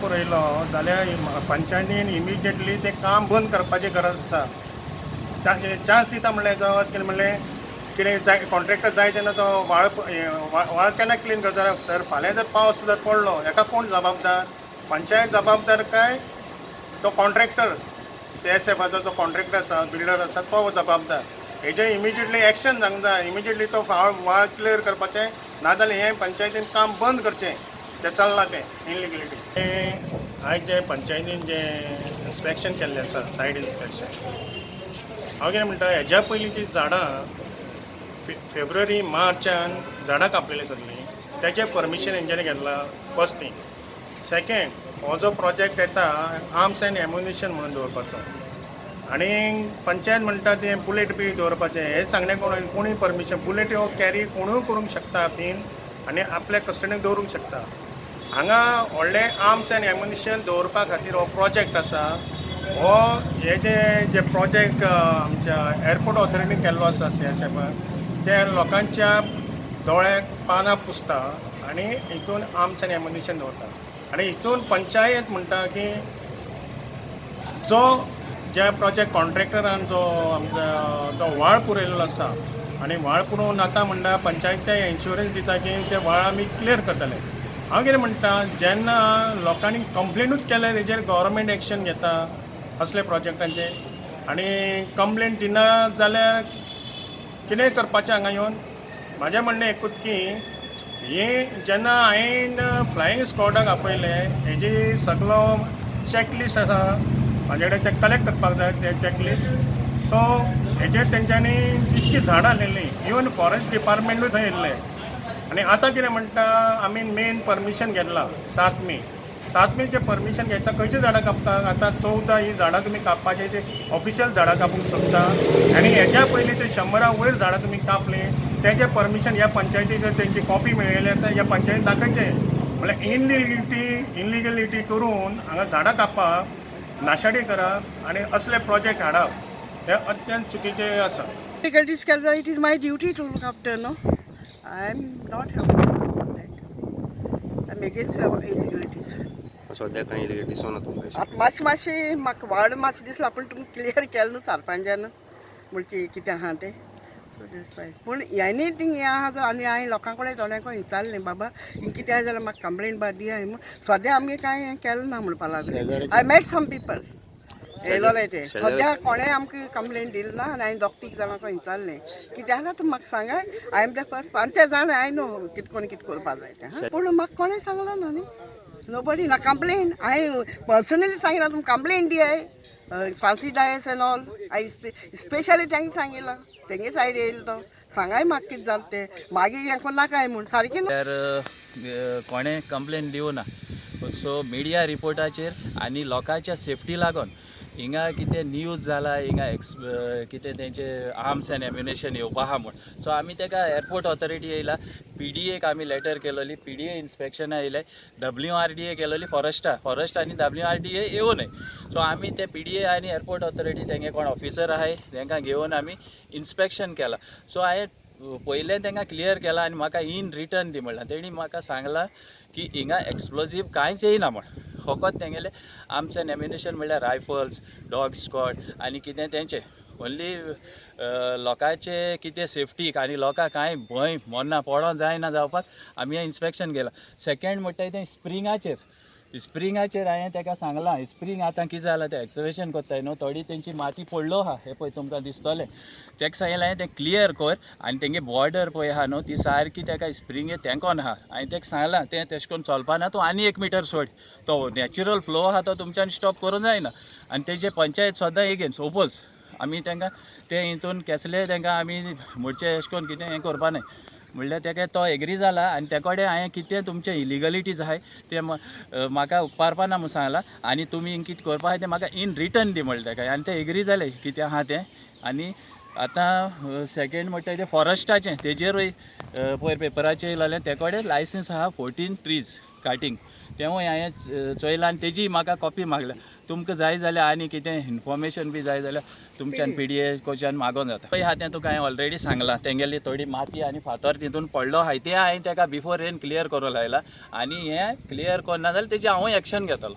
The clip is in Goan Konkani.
पुरयलो जाल्यार पंचायतीन इमिजिएटली तें काम बंद करपाची गरज आसा. चान्स दिता म्हणल्यार जो कितें म्हणलें कितें जाय कॉन्ट्रॅक्टर जाय तेन्ना तो व्हाळ व्हाळ केन्ना क्लीन करता. जर फाल्यां जर पावस जर पडलो हेका कोण जबाबदार? पंचायत जबाबदार काय तो कॉन्ट्रॅक्टर? सीएसएफाचो जो कॉन्ट्रॅक्टर आसा, बिल्डर आसा, तो जबाबदार. हेजेर इमिजिएटली एक्शन जावंक जाय. इमिजिएटली तो व्हाळ क्लियर करपाचें, नाजाल्यार हें पंचायतीन काम बंद करचें तें चल्लां तें इनलिगलिटी. आयज जें पंचायतीन जें इन्स्पेक्शन केल्लें आसा, सायड इन्स्पेक्शन, हांव कितें म्हणटा, हेज्या पयलीं जीं झाडां फेब्रुवारी मार्चान झाडां कापलेलीं सगळीं, तेजें परमिशन हेंच्यांनी घेतलां फर्स्ट थींग. सेकेंड, हो जो प्रोजेक्ट येता आर्म्स एंड एम्युनिशन म्हणून दवरपाचो आनी पंचायत म्हणटा तें बुलेट बी दवरपाचें, हें सांगणें कोण कोणूय परमिशन बुलेट हो कॅरी कोणूय करूंक शकता हातीन आनी आपल्या कस्टडीन दवरूंक शकता. हांगा व्हडलें आर्म्स एंड एम्युनिशन दवरपा खातीर हो प्रोजेक्ट आसा. हो हे जे जे प्रोजेक्ट आमच्या एअरपोर्ट ऑथॉरिटीन केल्लो आसा सीएसएफान, ते लोकांच्या दोळ्याक पानां पुसता आनी हितून आर्म्स एंड एम्युनिशन दवरता. आनी हितून पंचायत म्हणटा की जो ज्या प्रोजेक्ट कॉन्ट्रॅक्टरान जो आमच्या तो व्हाळ पुरयलेलो आसा आनी व्हाळ पुरोवन आतां म्हणटा पंचायत ते इन्शुरन्स दिता की ते व्हाळ आमी क्लियर करतले. हांव कितें म्हणटा, जेन्ना लोकांनी कंप्लेनूच केल्या तेजेर गव्हर्मेंट एक्शन घेता असले प्रोजेक्टांचे, आनी कंप्लेन दिना जाल्यार कितें करपाचें हांगा येवन? म्हाजें म्हणणें एकूच की हें जेन्ना हांवें फ्लायींग स्क्वॉडाक आपयलें, हेजी सगलो चॅकलिस्ट आसा म्हाजे कडेन, तें कलेक्ट करपाक जाय तें चॅकलिस्ट. सो हेजेर तेंच्यांनी जितकीं झाडां आसलेलीं, इवन फॉरेस्ट डिपार्टमेंटूय थंय येयल्लें. आनी आतां कितें म्हणटा, आमी मेन परमिशन घेतलां 7 मे. 7 मेचें परमिशन घेता, खंयचीं झाडां कापता? आतां 14 ही झाडां तुमी कापपाचें, जी ऑफिशियल झाडां कापूंक सोदता. आनी हेज्या पयलीं ते 100 वयर झाडां तुमी कापलीं, तेजें परमिशन ह्या पंचायतीक तेंची कॉपी मेळिल्ली आसा, ह्या पंचायतीन दाखयचें. म्हणल्यार इनलिगलिटी करून हांगा झाडां कापप, नाशाडी करप आनी असले प्रोजेक्ट हाडप हे अत्यंत चुकीचें आसा. Illegalities केलें जाल्यार it is my duty to look after, no? I am not happy about that. I am against illegalities. सद्या कांय इलिगल दिसना तुमकां? आतां मातशें मातशें म्हाका वाड मातशें दिसलां, पूण तुमी क्लियर केलें न्हू सरपंचान म्हणचे कितें आहा तें, सो that's why. पूण एनीथींग हें आहा जाल्यार आनी हांवें लोकां कडेन थोड्यां कडेन विचारलें, बाबा हिंग कितें आहा जाल्यार म्हाका कंप्लेन बा दिया म्हूण. सद्या आमगे कांय हें केलें ना म्हणपा लागलें. I met some people येयलोले ते, सद्या कोणें आमकां कंप्लेन दिली ना. आनी हांवें दोग तीग जाणां कडेन विचारलें, कितें आहा तूं म्हाका सांगाय. I am the first आनी ते जाणा I न्हू कितें कोण कितें करपा जाय तें. पूण म्हाका कोणें सांगलां ना न्ही, नोबडी ना कंप्लेन. हांवें पर्सनली सांगिलां तुमकां complain दियाय Francis Dias and all. I specially तांकां सांगिलां, तेंगे सायड येयलो तो सांगाय म्हाका कितें जालें तें, मागीर हें करून नाकाय म्हूण सारकें. तर कोणें कंप्लेन दिवना, सो मिडिया रिपोर्टाचेर आनी लोकांच्या सेफ्टी लागून हिंगा कितें न्यूज जाला, हिंगा कितें तेंचे आर्म्स एंड एम्युनेशन येवपा आहा म्हूण. सो आमी तेका एअरपोर्ट ऑथॉरिटी येयला, पीडीएक आमी लेटर केलोली, पीडीए इन्स्पेक्शना येयले, डब्ल्यू आर डी ए केलोली, फॉरेस्टा फॉरेस्ट आनी डब्ल्यू आर डी ए येवनय. सो आमी ते पीडीए आनी एअरपोर्ट ऑथॉरिटी तेंगे कोण ऑफिसर आहाय तेंकां घेवन आमी इन्स्पेक्शन केलां. सो हांवें पयलें तांकां क्लियर केलां आनी म्हाका इन रिटर्न दी म्हणलां. तेणी म्हाका सांगलां की हिंगा एक्सप्लोजीव कांयच येयना म्हण, फकत तेंगेलें आर्म्स एंड एम्युनेशन म्हणल्यार रायफल्स, डॉग स्क्वॉड आनी कितें तेंचें ओन्ली. लोकांचे कितें सेफ्टीक आनी लोकांक कांय भंय मोन्ना पडों जायना जावपाक आमी हें इन्स्पेक्शन केलां. सेकेंड म्हणटा तें स्प्रिंगाचेर. स्प्रिंगाचेर हांवें ताका सांगलां, स्प्रींग आतां कितें जालां तें एक्सवेशन करताय न्हू, थोडी तेंची माती पडलो आहा, हें पळय तुमकां दिसतलें. ताका सांगलें हांवें तें क्लियर कर आनी तेंगे बॉर्डर पळय आहा न्हू ती सारकी ताका स्प्रिंगे तेंकोन आहा. हांवें ताका सांगलां तें तेशें करून चलपा ना, तूं आनी 1 मिटर सोड, तो नॅचरल फ्लो आहा तो तुमच्यान स्टॉप करूंक जायना. आनी तेजे पंचायत सद्दां एगेन्स्ट ओपोज. आमी तांकां ते हितून केसले तांकां आमी म्हणचे एशें करून कितें हें करपा न्हय म्हणल्यार तेका तो एग्री जाला. आनी ते कडेन हांवें कितें तुमचें इलिगलिटीज आहाय तें म्हाका उपकारपा ना म्हूण सांगलां आनी तुमी कितें करपा आहाय तें म्हाका इन रिटर्न दी म्हणलें तेका आनी ते एग्री जाले कितें आहा तें. आनी आतां सेकेंड म्हणटा तें फॉरेस्टाचें, तेजेरूय पयर पेपराचेर येयलेलें, ते कडेन लायसन्स आहा 14 ट्रीज. कार्टींग तेंवूय हांवें चोयलां आनी तेजी म्हाका कॉपी मागल्या. तुमकां जाय जाल्यार आनी कितें इन्फॉर्मेशन बी जाय जाल्यार तुमच्यान पीडीए कोच्यान मागोन जाता. पळय आहा तें तुका हांवें ऑलरेडी सांगलां, तेंगेली थोडी माती आनी फातर तितून पडलो आहाय तें हांवें तेका बिफोर रेन क्लियर करूं लायला आनी हें क्लियर करना जाल्यार तेजी हांवूय एक्शन घेतलो.